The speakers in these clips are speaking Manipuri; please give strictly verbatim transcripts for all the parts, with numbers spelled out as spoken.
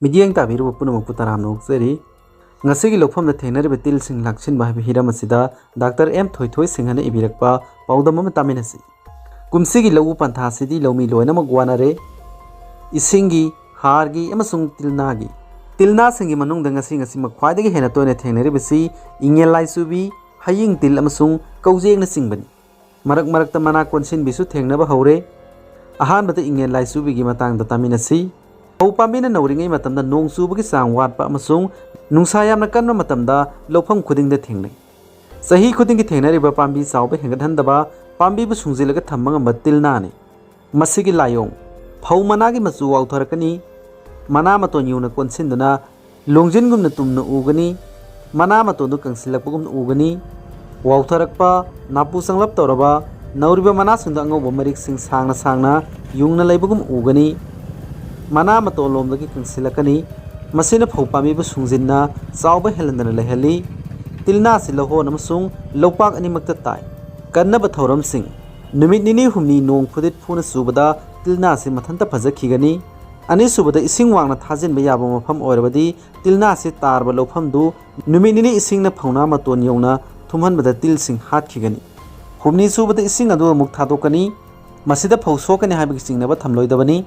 ꯃꯤꯠꯌꯦꯡ ꯇꯥꯕꯤꯔꯤꯕ ꯄꯨꯝꯅꯃꯛꯄꯨ ꯇꯔꯥꯝꯅ ꯑꯣꯛꯆꯔꯤ꯫ ꯉꯁꯤꯒꯤ ꯂꯧꯐꯝꯗ ꯊꯦꯡꯅꯔꯤꯕ ꯇꯤꯜꯁꯤꯡ ꯂꯥꯛꯁꯤꯟꯕ ꯍꯥꯏꯕ ꯍꯤꯔꯝ ꯑꯁꯤꯗ ꯗꯥꯛꯇꯔ ꯑꯦꯝ ꯊꯣꯏꯊꯣꯏ ꯁꯤꯡꯍꯅ ꯏꯕꯤꯔꯛꯄ ꯄꯥꯎꯗꯝ ꯑꯃ ꯇꯥꯃꯤꯟꯅꯁꯤ꯫ ꯀꯨꯝꯁꯤꯒꯤ ꯂꯧꯎ ꯄꯟꯊꯥ ꯑꯁꯤꯗꯤ ꯂꯧꯃꯤ ꯂꯣꯏꯅꯃꯛ ꯋꯥꯅꯔꯦ꯫ ꯏꯁꯤꯡꯒꯤ, ꯍꯥꯔꯒꯤ ꯑꯃꯁꯨꯡ ꯇꯤꯜꯅꯥꯒꯤ꯫ ꯇꯤꯜꯅꯥꯁꯤꯡꯒꯤ ꯃꯅꯨꯡꯗ ꯉꯁꯤ ꯉꯁꯤꯃꯛ ꯈ꯭ꯋꯥꯏꯗꯒꯤ ꯍꯦꯟꯅ ꯇꯣꯏꯅ ꯊꯦꯡꯅꯔꯤꯕꯁꯤ ꯏꯉꯦꯜ ꯂꯥꯏꯆꯨꯕꯤ, ꯍꯌꯤꯡ ꯇꯤꯜ ꯑꯃꯁꯨꯡ ꯀꯧꯖꯦꯡꯅꯆꯤꯡꯕꯅꯤ꯫ ꯃꯔꯛ ꯃꯔꯛꯇ ꯃꯅꯥ ꯀꯣꯟꯁꯤꯟꯕꯤꯁꯨ ꯊꯦꯡꯅꯕ ꯍꯧꯔꯦ꯫ ꯑꯍꯥꯟꯕꯗ ꯏꯉꯦꯜ ꯂꯥꯏꯆꯨꯕꯤꯒꯤ ꯃꯇꯥꯡꯗ ꯇꯥꯃꯤꯟꯅꯁꯤ꯫ ꯐꯧ ꯄꯥꯝꯕꯤꯅ ꯅꯧꯔꯤꯉꯩ ꯃꯇꯝꯗ ꯅꯣꯡ ꯆꯨꯕꯒꯤ ꯆꯥꯡ ꯋꯥꯠꯄ ꯑꯃꯁꯨꯡ ꯅꯨꯡꯁꯥ ꯌꯥꯝꯅ ꯀꯟꯕ ꯃꯇꯝꯗ ꯂꯧꯐꯝ ꯈꯨꯗꯤꯡꯗ ꯊꯦꯡꯅꯩ꯫ ꯆꯍꯤ ꯈꯨꯗꯤꯡꯒꯤ ꯊꯦꯡꯅꯔꯤꯕ ꯄꯥꯝꯕꯤ ꯆꯥꯎꯕ ꯍꯦꯟꯒꯠꯍꯟꯗꯕ, ꯄꯥꯝꯕꯤꯕꯨ ꯁꯨꯡꯖꯤꯜꯂꯒ ꯊꯝꯕ ꯉꯝꯕ ꯇꯤꯜꯅꯥꯅꯤ꯫ ꯃꯁꯤꯒꯤ ꯂꯥꯏꯑꯣꯡ: ꯐꯧ ꯃꯅꯥꯒꯤ ꯃꯆꯨ ꯋꯥꯎꯊꯔꯛꯀꯅꯤ꯫ ꯃꯅꯥ ꯃꯇꯣꯟ ꯌꯨꯡꯅ ꯀꯣꯟꯁꯤꯟꯗꯨꯅ ꯂꯣꯡꯖꯤꯟꯒꯨꯝꯅ ꯇꯨꯝꯅ ꯎꯒꯅꯤ꯫ ꯃꯅꯥ ꯃꯇꯣꯟꯗꯨ ꯀꯪꯁꯤꯜꯂꯛꯄꯒꯨꯝꯅ ꯎꯒꯅꯤ꯫ ꯋꯥꯎꯊꯔꯛꯄ, ꯅꯥꯄꯨ ꯆꯪꯂꯞ ꯇꯧꯔꯕ, ꯅꯧꯔꯤꯕ ꯃꯅꯥꯁꯤꯡꯗ ꯑꯉꯧꯕ ꯃꯔꯤꯛꯁꯤꯡ ꯁꯥꯡꯅ ꯁꯥꯡꯅ ꯌꯨꯡꯅ ꯂꯩꯕꯒꯨꯝ ꯎꯒꯅꯤ꯫ ꯃꯅꯥ ꯃꯇꯣꯟ ꯂꯣꯝꯗꯒꯤ ꯀꯪꯁꯤꯜꯂꯛꯀꯅꯤ꯫ ꯃꯁꯤꯅ ꯐꯧ ꯄꯥꯝꯕꯤꯕꯨ ꯁꯨꯡꯖꯤꯟꯅ ꯆꯥꯎꯕ ꯍꯦꯜꯍꯟꯗꯅ ꯂꯩꯍꯜꯂꯤ꯫ ꯇꯤꯜꯅꯥꯁꯤ ꯂꯧꯍꯣꯟ ꯑꯃꯁꯨꯡ ꯂꯧꯄꯥꯛ ꯑꯅꯤꯃꯛꯇ ꯇꯥꯏ꯫ ꯀꯟꯅꯕ ꯊꯧꯔꯝꯁꯤꯡ: ꯅꯨꯃꯤꯠ ꯅꯤꯅꯤ ꯍꯨꯝꯅꯤ ꯅꯣꯡ ꯐꯨꯗꯤꯠ ꯐꯨꯅ ꯆꯨꯕꯗ ꯇꯤꯜꯅꯥꯁꯤ ꯃꯊꯟꯇ ꯐꯖꯈꯤꯒꯅꯤ꯫ ꯑꯅꯤꯁꯨꯕꯗ, ꯏꯁꯤꯡ ꯋꯥꯡꯅ ꯊꯥꯖꯤꯟꯕ ꯌꯥꯕ ꯃꯐꯝ ꯑꯣꯏꯔꯕꯗꯤ ꯇꯤꯜꯅꯥꯁꯤ ꯇꯥꯔꯕ ꯂꯧꯐꯝꯗꯨ ꯅꯨꯃꯤꯠ ꯅꯤꯅꯤ ꯏꯁꯤꯡꯅ ꯐꯧꯅꯥ ꯃꯇꯣꯟ ꯌꯧꯅ ꯊꯨꯝꯍꯟꯕꯗ ꯇꯤꯜꯁꯤꯡ ꯍꯥꯠꯈꯤꯒꯅꯤ꯫ ꯍꯨꯝꯅꯤ ꯁꯨꯕꯗ, ꯏꯁꯤꯡ ꯑꯗꯨ ꯑꯃꯨꯛ ꯊꯥꯗꯣꯛꯀꯅꯤ꯫ ꯃꯁꯤꯗ ꯐꯧ ꯁꯣꯛꯀꯅꯤ ꯍꯥꯏꯕꯒꯤ ꯆꯤꯡꯅꯕ ꯊꯝꯂꯣꯏꯗꯕꯅꯤ꯫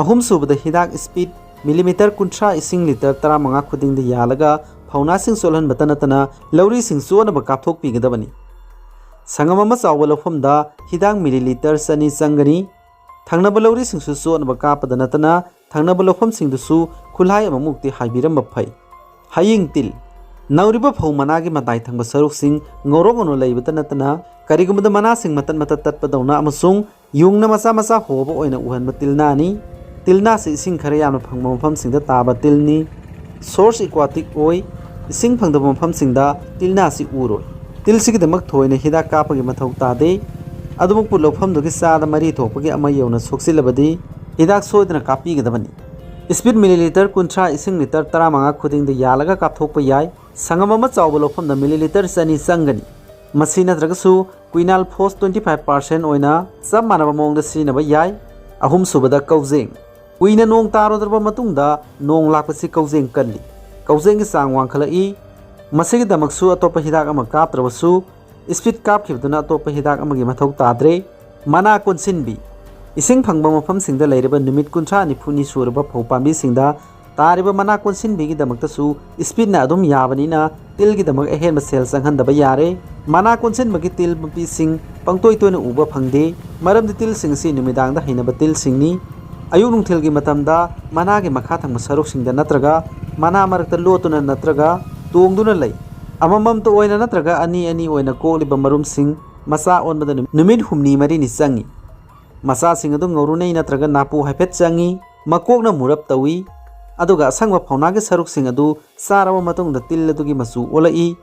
ꯑꯍꯨꯝ ꯁꯨꯕꯗ, ꯍꯤꯗꯥꯛ ꯏꯁꯄꯤꯠ ꯃꯤꯂꯤꯃꯤꯇꯔ ꯀꯨꯟꯊ꯭ꯔꯥ ꯏꯁꯤꯡ ꯂꯤꯇꯔ ꯇꯔꯥꯃꯉꯥ ꯈꯨꯗꯤꯡꯗ ꯌꯥꯜꯂꯒ ꯐꯧꯅꯥꯁꯤꯡ ꯆꯣꯠꯍꯟꯕꯇ ꯅꯠꯇꯅ ꯂꯧꯔꯤꯁꯤꯡ ꯆꯣꯠꯅꯕ ꯀꯥꯞꯊꯣꯛꯄꯤꯒꯗꯕꯅꯤ꯫ ꯁꯪꯒꯝ ꯑꯃ ꯆꯥꯎꯕ ꯂꯧꯐꯝꯗ ꯍꯤꯗꯥꯛ ꯃꯤꯂꯤꯂꯤꯇꯔ ꯆꯅꯤ ꯆꯪꯒꯅꯤ꯫ ꯊꯪꯅꯕ ꯂꯧꯔꯤꯁꯤꯡꯁꯨ ꯆꯣꯠꯅꯕ ꯀꯥꯞꯄꯗ ꯅꯠꯇꯅ ꯊꯪꯅꯕ ꯂꯧꯐꯝꯁꯤꯡꯗꯨꯁꯨ ꯈꯨꯠꯂꯥꯏ ꯑꯃꯃꯨꯛꯇꯤ ꯍꯥꯏꯕꯤꯔꯝꯕ ꯐꯩ꯫ ꯍꯌꯤꯡ ꯇꯤꯜ: ꯅꯧꯔꯤꯕ ꯐꯧ ꯃꯅꯥꯒꯤ ꯃꯇꯥꯏ ꯊꯪꯕ ꯁꯔꯨꯛꯁꯤꯡ ꯉꯧꯔꯣꯛ ꯉꯧꯅ ꯂꯩꯕꯇ ꯅꯠꯇꯅ ꯀꯔꯤꯒꯨꯝꯕꯗ ꯃꯅꯥꯁꯤꯡ ꯃꯇꯠ ꯃꯇꯠ ꯇꯠꯄꯗꯧꯅ ꯑꯃꯁꯨꯡ ꯌꯨꯡꯅ ꯃꯆꯥ ꯃꯆꯥ ꯍꯣꯕ ꯑꯣꯏꯅ ꯎꯍꯟꯕ ꯇꯤꯜꯅꯥꯅꯤ꯫ ꯇꯤꯜꯅꯥꯁꯤ ꯏꯁꯤꯡ ꯈꯔ ꯌꯥꯝꯅ ꯐꯪꯕ ꯃꯐꯝꯁꯤꯡꯗ ꯇꯥꯕ ꯇꯤꯜꯅꯤ꯫ ꯁꯣꯔꯁ ꯑꯦꯀ꯭ꯋꯥꯇꯤꯛ ꯑꯣꯏ꯫ ꯏꯁꯤꯡ ꯐꯪꯗꯕ ꯃꯐꯝꯁꯤꯡꯗ ꯇꯤꯜꯅꯥꯁꯤ ꯎꯔꯣꯏ꯫ ꯇꯤꯜꯁꯤꯒꯤꯗꯃꯛ ꯊꯣꯏꯅ ꯍꯤꯗꯥꯛ ꯀꯥꯞꯄꯒꯤ ꯃꯊꯧ ꯇꯥꯗꯦ꯫ ꯑꯗꯨꯃꯛꯄꯨ ꯂꯧꯐꯝꯗꯨꯒꯤ ꯆꯥꯗ ꯃꯔꯤ ꯊꯣꯛꯄꯒꯤ ꯑꯃ ꯌꯧꯅ ꯁꯣꯛꯆꯤꯜꯂꯕꯗꯤ ꯍꯤꯗꯥꯛ ꯁꯣꯏꯗꯅ ꯀꯥꯞꯄꯤꯒꯗꯕꯅꯤ꯫ ꯏꯁꯄꯤꯠ ꯃꯤꯂꯤꯂꯤꯇꯔ ꯀꯨꯟꯊ꯭ꯔꯥ ꯏꯁꯤꯡ ꯂꯤꯇꯔ ꯇꯔꯥꯃꯉꯥ ꯈꯨꯗꯤꯡꯗ ꯌꯥꯜꯂꯒ ꯀꯥꯞꯊꯣꯛꯄ ꯌꯥꯏ꯫ ꯁꯪꯒꯝ ꯑꯃ ꯆꯥꯎꯕ ꯂꯧꯐꯝꯗ ꯃꯤꯂꯤꯂꯤꯇꯔ ꯆꯅꯤ ꯆꯪꯒꯅꯤ꯫ ꯃꯁꯤ ꯅꯠꯇ꯭ꯔꯒꯁꯨ ꯀ꯭ꯋꯤꯅꯥꯜ ꯐꯣꯁ ꯇ꯭ꯋꯦꯟꯇꯤ ꯐꯥꯏꯚ ꯄꯥꯔꯁꯦꯟ ꯑꯣꯏꯅ ꯆꯞ ꯃꯥꯟꯅꯕ ꯃꯑꯣꯡꯗ ꯁꯤꯖꯤꯟꯅꯕ ꯌꯥꯏ꯫ ꯑꯍꯨꯝꯁꯨꯕꯗ, ꯀꯧꯖꯦꯡ꯫ ꯀꯨꯏꯅ ꯅꯣꯡ ꯇꯥꯔꯨꯗ꯭ꯔꯕ ꯃꯇꯨꯡꯗ ꯅꯣꯡ ꯂꯥꯛꯄꯁꯤ ꯀꯧꯖꯦꯡ ꯀꯜꯂꯤ꯫ ꯀꯧꯖꯦꯡꯒꯤ ꯆꯥꯡ ꯋꯥꯡꯈꯠꯂꯛꯏ꯫ ꯃꯁꯤꯒꯤꯗꯃꯛꯁꯨ ꯑꯇꯣꯞꯄ ꯍꯤꯗꯥꯛ ꯑꯃ ꯀꯥꯞꯇ꯭ꯔꯕꯁꯨ, ꯏꯁꯄꯤꯠ ꯀꯥꯞꯈꯤꯕꯗꯨꯅ ꯑꯇꯣꯞꯄ ꯍꯤꯗꯥꯛ ꯑꯃꯒꯤ ꯃꯊꯧ ꯇꯥꯗ꯭ꯔꯦ꯫ ꯃꯅꯥ ꯀꯣꯟꯁꯤꯟꯕꯤ꯫ ꯏꯁꯤꯡ ꯐꯪꯕ ꯃꯐꯝꯁꯤꯡꯗ ꯂꯩꯔꯤꯕ ꯅꯨꯃꯤꯠ ꯀꯨꯟꯊ꯭ꯔꯥ ꯅꯤꯐꯨꯅꯤ ꯁꯨꯔꯕ ꯐꯧ ꯄꯥꯝꯕꯤꯁꯤꯡꯗ ꯇꯥꯔꯤꯕ ꯃꯅꯥ ꯀꯣꯟꯁꯤꯟꯕꯤꯒꯤꯗꯃꯛꯇꯁꯨ ꯏꯁꯄꯤꯠꯅ ꯑꯗꯨꯝ ꯌꯥꯕꯅꯤꯅ ꯇꯤꯜꯒꯤꯗꯃꯛ ꯑꯍꯦꯟꯕ ꯁꯦꯜ ꯆꯪꯍꯟꯗꯕ ꯌꯥꯔꯦ꯫ ꯃꯅꯥ ꯀꯣꯟꯁꯤꯟꯕꯒꯤ ꯇꯤꯜ ꯃꯄꯤꯁꯤꯡ ꯄꯪꯇꯣꯏ ꯇꯣꯏꯅ ꯎꯕ ꯐꯪꯗꯦ, ꯃꯔꯝꯗꯤ ꯇꯤꯜꯁꯤꯡ ꯑꯁꯤ ꯅꯨꯃꯤꯗꯥꯡꯗ ꯍꯩꯅꯕ ꯇꯤꯜꯁꯤꯡꯅꯤ꯫ ꯑꯌꯨꯛ ꯅꯨꯡꯊꯤꯜꯒꯤ ꯃꯇꯝꯗ ꯃꯅꯥꯒꯤ ꯃꯈꯥ ꯊꯪꯕ ꯁꯔꯨꯛꯁꯤꯡꯗ ꯅꯠꯇ꯭ꯔꯒ ꯃꯅꯥ ꯃꯔꯛꯇ ꯂꯣꯠꯇꯨꯅ ꯅꯠꯇ꯭ꯔꯒ ꯇꯣꯡꯗꯨꯅ ꯂꯩ꯫ ꯑꯃꯃꯝꯇ ꯑꯣꯏꯅ ꯅꯠꯇ꯭ꯔꯒ ꯑꯅꯤ ꯑꯅꯤ ꯑꯣꯏꯅ ꯀꯣꯛꯂꯤꯕ ꯃꯔꯨꯝꯁꯤꯡ ꯃꯆꯥ ꯑꯣꯟꯕꯗ ꯅꯨ-, ꯅꯨꯃꯤꯠ ꯍꯨꯝꯅꯤ ꯃꯔꯤꯅꯤ ꯆꯪꯏ꯫ ꯃꯆꯥꯁꯤꯡ ꯑꯗꯨ ꯉꯧꯔꯨꯅꯩ ꯅꯠꯇ꯭ꯔꯒ ꯅꯥꯄꯨ ꯍꯥꯏꯐꯦꯠ ꯆꯪꯏ꯫ ꯃꯀꯣꯛꯅ ꯃꯨꯔꯞ ꯇꯧꯏ꯫ ꯑꯗꯨꯒ ꯑꯁꯪꯕ ꯐꯧꯅꯥꯒꯤ ꯁꯔꯨꯛꯁꯤꯡ ꯑꯗꯨ ꯆꯥꯔꯕ ꯃꯇꯨꯡꯗ ꯇꯤꯜ ꯑꯗꯨꯒꯤ ꯃꯆꯨ ꯑꯣꯜꯂꯛꯏ,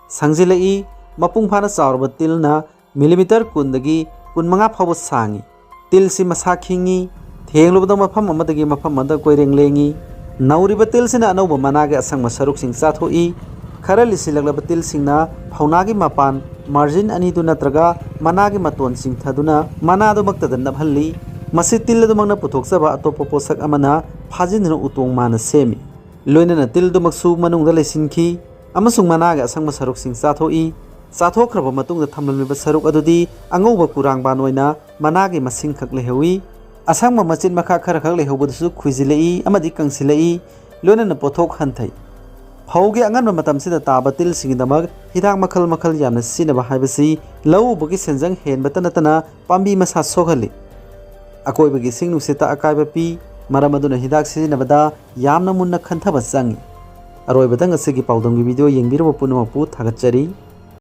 ꯁꯪꯖꯤꯜꯂꯛꯏ꯫ ꯃꯄꯨꯡ ꯐꯥꯅ ꯆꯥꯎꯔꯕ ꯇꯤꯜꯅ ꯃꯤꯂꯤꯃꯤꯇꯔ ꯀꯨꯟꯗꯒꯤ ꯀꯨꯟꯃꯉꯥ ꯐꯥꯎꯕ ꯁꯥꯡꯏ꯫ ꯇꯤꯜꯁꯤ ꯃꯁꯥ ꯈꯤꯡꯏ꯫ ꯊꯦꯡꯂꯨꯕꯗ ꯃꯐꯝ ꯑꯃꯗꯒꯤ ꯃꯐꯝ ꯑꯃꯗ ꯀꯣꯏꯔꯦꯡ ꯂꯦꯡꯏ꯫ ꯅꯧꯔꯤꯕ ꯇꯤꯜꯁꯤꯅ ꯑꯅꯧꯕ ꯃꯅꯥꯒꯤ ꯑꯁꯪꯕ ꯁꯔꯨꯛꯁꯤꯡ ꯆꯥꯊꯣꯛꯏ꯫ ꯈꯔ ꯂꯤꯁꯤꯜꯂꯛꯂꯕ ꯇꯤꯜꯁꯤꯡꯅ ꯐꯧꯅꯥꯒꯤ ꯃꯄꯥꯟ, ꯃꯥꯔꯖꯤꯟ ꯑꯅꯤꯗꯨ ꯅꯠꯇ꯭ꯔꯒ ꯃꯅꯥꯒꯤ ꯃꯇꯣꯟ ꯆꯤꯡꯊꯗꯨꯅ ꯃꯅꯥꯗꯨꯃꯛꯇꯗ ꯅꯞꯍꯜꯂꯤ꯫ ꯃꯁꯤ ꯇꯤꯜ ꯑꯗꯨꯃꯛꯅ ꯄꯨꯊꯣꯛꯆꯕ ꯑꯇꯣꯞꯄ ꯄꯣꯠꯁꯛ ꯑꯃꯅ ꯐꯥꯖꯤꯟꯗꯨꯅ ꯎꯇꯣꯡ ꯃꯥꯅ ꯁꯦꯝꯃꯤ꯫ ꯂꯣꯏꯅꯅ ꯇꯤꯜꯗꯨꯃꯛꯁꯨ ꯃꯅꯨꯡꯗ ꯂꯩꯁꯤꯟꯈꯤ ꯑꯃꯁꯨꯡ ꯃꯅꯥꯒꯤ ꯑꯁꯪꯕ ꯁꯔꯨꯛꯁꯤꯡ ꯆꯥꯊꯣꯛꯏ꯫ ꯆꯥꯊꯣꯛꯈ꯭ꯔꯕ ꯃꯇꯨꯡꯗ ꯊꯝꯂꯝꯂꯤꯕ ꯁꯔꯨꯛ ꯑꯗꯨꯗꯤ ꯑꯉꯧꯕ ꯀꯨꯔꯥꯡꯕꯥꯟ ꯑꯣꯏꯅ ꯃꯅꯥꯒꯤ ꯃꯁꯤꯡꯈꯛ ꯂꯩꯍꯧꯏ꯫ ꯑꯁꯪꯕ ꯃꯆꯤꯟ ꯃꯈꯥ ꯈꯔ ꯈꯛ ꯂꯩꯍꯧꯕꯗꯨꯁꯨ ꯈꯨꯏꯖꯤꯜꯂꯛꯏ ꯑꯃꯗꯤ ꯀꯪꯁꯤꯜꯂꯛꯏ, ꯂꯣꯏꯅꯅ ꯄꯣꯠꯊꯣꯛ ꯍꯟꯊꯩ꯫ ꯐꯧꯒꯤ ꯑꯉꯟꯕ ꯃꯇꯝꯁꯤꯗ ꯇꯥꯕ ꯇꯤꯜꯁꯤꯡꯒꯤꯗꯃꯛ ꯍꯤꯗꯥꯛ ꯃꯈꯜ ꯃꯈꯜ ꯌꯥꯝꯅ ꯁꯤꯖꯤꯟꯅꯕ ꯍꯥꯏꯕꯁꯤ ꯂꯧ ꯎꯕꯒꯤ ꯁꯦꯟꯖꯪ ꯍꯦꯟꯕꯇ ꯅꯠꯇꯅ ꯄꯥꯝꯕꯤ ꯃꯁꯥ ꯁꯣꯛꯍꯜꯂꯤ꯫ ꯑꯀꯣꯏꯕꯒꯤ ꯏꯁꯤꯡ ꯅꯨꯡꯁꯤꯠꯇ ꯑꯀꯥꯏꯕ ꯄꯤ, ꯃꯔꯝ ꯑꯗꯨꯅ ꯍꯤꯗꯥꯛ ꯁꯤꯖꯤꯟꯅꯕꯗ ꯌꯥꯝꯅ ꯃꯨꯟꯅ ꯈꯟꯊꯕ ꯆꯪꯏ꯫ ꯑꯔꯣꯏꯕꯗ ꯉꯁꯤꯒꯤ ꯄꯥꯎꯗꯝꯒꯤ ꯚꯤꯗꯤꯑꯣ ꯌꯦꯡꯕꯤꯔꯕ ꯄꯨꯝꯅꯃꯛꯄꯨ ꯊꯥꯒꯠꯆꯔꯤ꯫